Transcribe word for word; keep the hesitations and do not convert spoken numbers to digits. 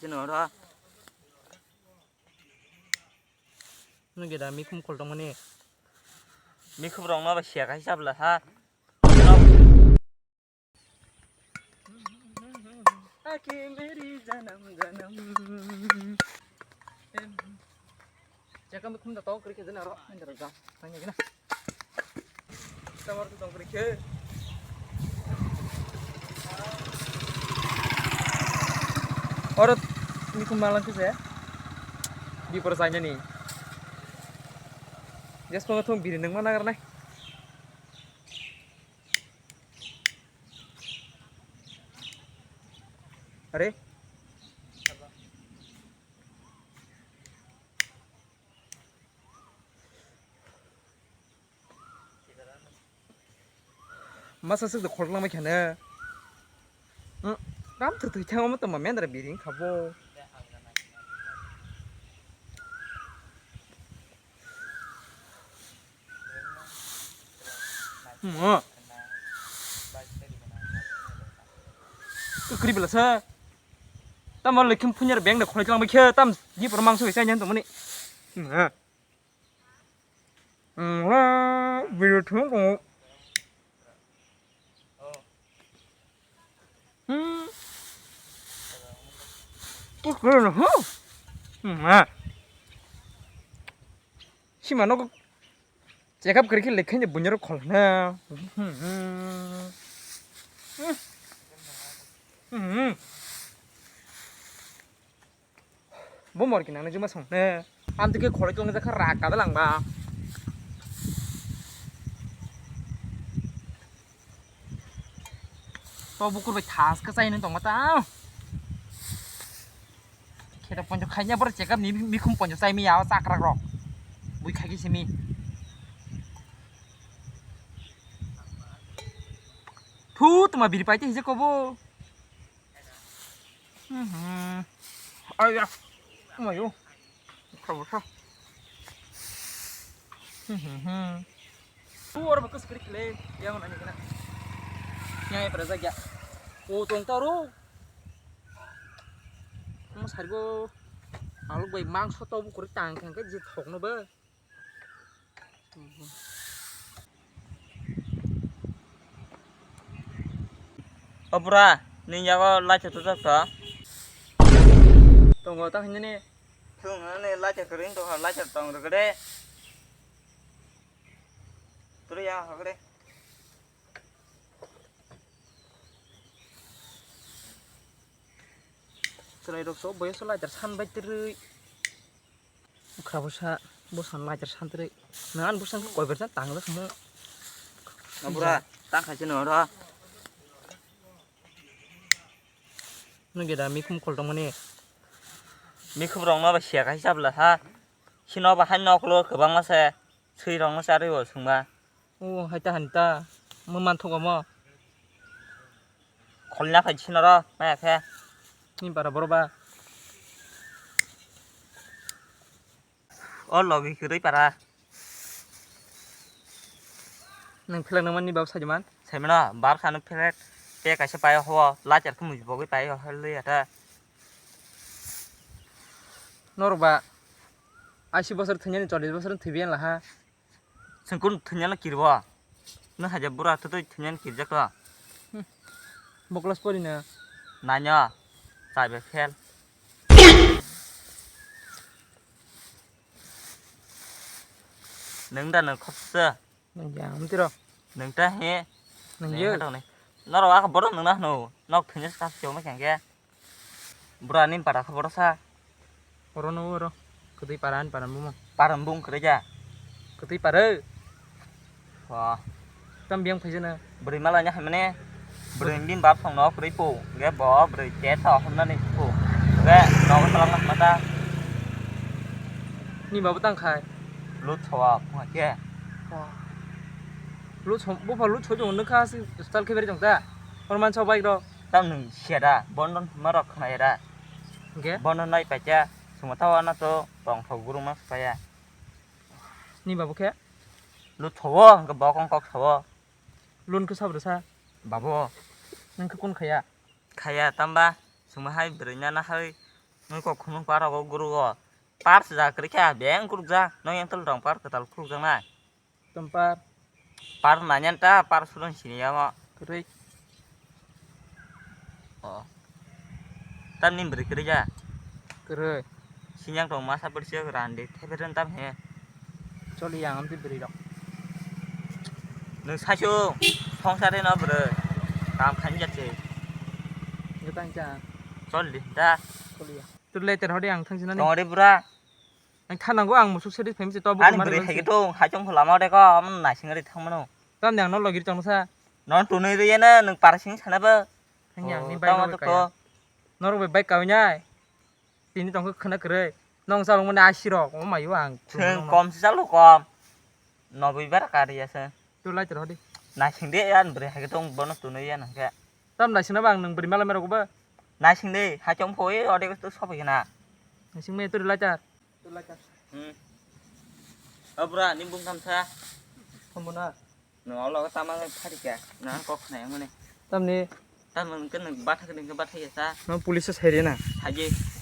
Sini oro. Nugida mikhum kol tongmani. Mikhum rok no ba siya kaisa bwla ha. Ake meri janam janam. Chekam khum da tong kri ke jana ro, nang jara jam, nang jara. Tamar tu tong kri ke. Oro ni khum malang ke se. Di por sanya ni. Jas pang thum biri nang mana karnai. Are. Masa sik da khorok langbai khana. Hmm, ram thwk thwk thang omo tongma mendra biring kha bo. Hmm. Kwkri bela sa. Tamo lekhim phunyar beng da khorok langbai khe tam ni por mangso bai sa nyan tongmani. Hmm. Hmm, video thum tongo. Hmm. Kwkri no, huh? Hmm, ha. Sima nogo check up kwrwi khe lekhaini buini rok khol hwna. Hmm, hmm. Hmm, hmm. Bo mor kinang ni juma song ne. Am tike khoroi tong jakha rak kada langba. To bukur bai thas ka chai nung tong mata. Kheta ponjo khanya bor check up ni mikhum ponjo chai mi ya chakrak rok. Bui khagi simi. Thu tuma biri pai te hije kobo. Mhm. Aya. Mayo. Kha bwsa. Mhm. Tu oro bakas krik le. Yang nani kana. Yang epra jagya. O tong taro. Mo sargo. Alok bai mangso to bu kuri tang khang khe je thok no ba. O bura, nini yago lacha tuchak to? Tongo ta hinani. Thung nani lacha kering to ha lacha tong rwgde. Turi ya hakde. Chwrai rok so boya so lacha san bai tiri. Khra bwsa, bwsa lighter santrwi. Nang ani bwsa khe koi bersa tang jak mo. Abura, tang khai chini oro. Nugida mikhum kol tongmani. Mikhum rok no ba siya khai chabla ha. Sino ba hai noklo kwbangma se. Swi rok no charwi bo swngma. O, hai ta, hai ta. Mo man thok omo. Kholna phai sino ro, maya khe. Ni bara boro ba. O logi kwrwi para. Nang philak nang man ni bab sajuman. Saimano, bar khano philak. Te kaisa pai ho, lacher khum bogwi pai ho, halwi ata. Norok ba. Ashi bosor thwinani chollish bosor thwibi laha. Chwng kunu thwinani kirbo? Nwng haja bura thwtwi thwinani kirjak to? Hmm. Bo class pori na? Nainyo, chai bai fail. Nwng da nwng khopsa. Nwng ya, amtwi rw. Nwng ta he? Nwng ye. Norok ako borok nwng na hwno, nok thwinani sa se ma khe. Bura ni para khe boro sa. Oro no oro. Kwtwi para ni para bumung. Para bumung kwrwi ja. Kwtwi para. Wah. Tam biyang phaijana. Bwrwi mala nya hamne. Bwrwi bin bab song no kwrwi po. Ge bo bwrwi te sa hom na ni po. Ge no salang na mata. Ni babu tang khai. Lut sawa phung ke. Wah. Lut som, bo pha lut soi jong nukha si style khe beri jong ta. Hor man sa bike ro. Tam nung siya da, bono ma rok khna ya da. Hingke? Bono nai pacha, suma thawa na to tong thok guru ma sukaya. Ni babu khe? Lu thawo, hingke bo kong kok thawo. Lun khe sab rwsa? Babu. Nung khe kun khaya? Khaya, tamba, suma hai bwrwi na na hai Nwng kok khunung par rogo guru go. Par sejak kwrwi kha, beng kurukjak. Nwng yang tol tong par kwtal khurukjak nai. Tong par. Par nanya ta, par surun sini ya mo. Kwrwi. Oh. Tam ni beri kwrwi ja. Kwrwi. Sinyang tong masa persia randi. Theberen tam he. Choli yang amti beri rok. Nwng saisu songsari no bwrwi. Kam khainjak se. Gotang cha. Chol di da. Choli ya. Tu letter hodi ang thang sinani. Tongori bura. Ang thanango ang musuk seri phaimse to. Ani bwrwi hai to hachong lama de ko am naising ri thang mano. Tam nang no logir chang sa. Non tunui ri na nwng parsing sana ba. Thang yang ni Oh, bai tamo no to bai ko. Kaya. Norok bai bai kawinai. Tini tongkhe khwna kwrwi. Nong chalok mani asi rok, omo maio ang. Chwng kom se chalo kom. Nobwi bara kari asa. Tu lai tro di. Naising de an bwrwi hai tong bono tunui ya nang khe. Tam naising na bang nang bwrwi mala merok ba. Naising de hai tong phoi ode to sobai na. Naising me tu lai tar. Tu lai tar. Hmm. Abra ni bung kam sa. Komo na. No, lo tama phari kya? Na kok khna yang mane. Tamni. Tamni ke nang batha ke nang batha ya sa. No police sai re na. Haji.